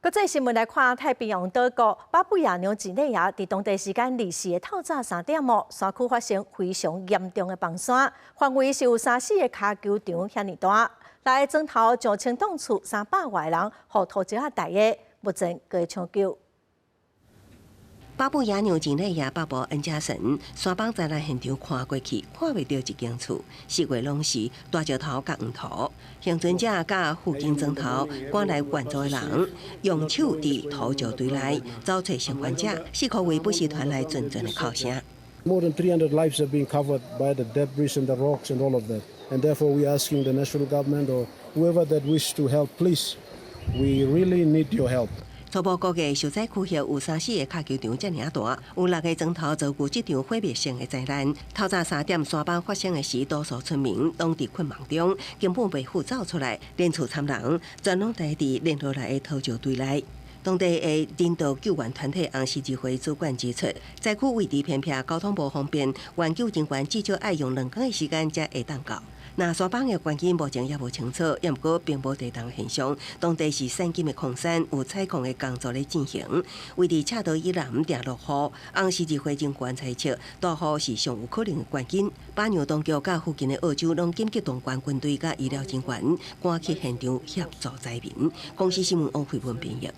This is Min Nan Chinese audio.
國際新聞來看，太平洋島國巴布亞紐幾內亞佇當地時間24的透早3點哦，山區發生非常嚴重的崩山，範圍是有三四個跤球場遐爾大，六个鐘頭上千棟厝300外人予土石仔蹛的，目前閣搶救。巴布亞紐幾內亞北部恩加省山崩災難現場看過去，看袂著一間厝，四圍攏是大石頭佮黃土。倖存者佮附近莊頭趕來援助的人，用手佇土石堆內找揣生還者，四箍圍不時傳來陣陣的哭聲。 More than 300 lives have been covered by the debris and the rocks and all of that. And therefore, we are asking the national government or whoever that wish to help, please, we really need your help. 初步估計受災區域有三四個跤球場遮爾大，有六个莊頭遭遇這場毀滅性的災難。透早三點山崩發生的時，多數村民攏佇睏夢中，根本袂赴走出來，連厝摻人全攏待佇連落來的土石堆內。當地的人道救援團體紅十字會主管指出，災區位置偏僻，交通無方便，援救人員至少愛用2天的時間才會當到。那山崩的原因目前猶無清楚，猶毋過並無地動現象。當地是產金的礦山，有採礦的工作咧進行。位佇赤道以南定落雨，紅十字會人員猜測大雨是上有可能的原因。巴紐當局佮附近的澳洲攏緊急動員軍隊佮醫療人員，趕去現場協助災民。公視新聞王慧文編譯。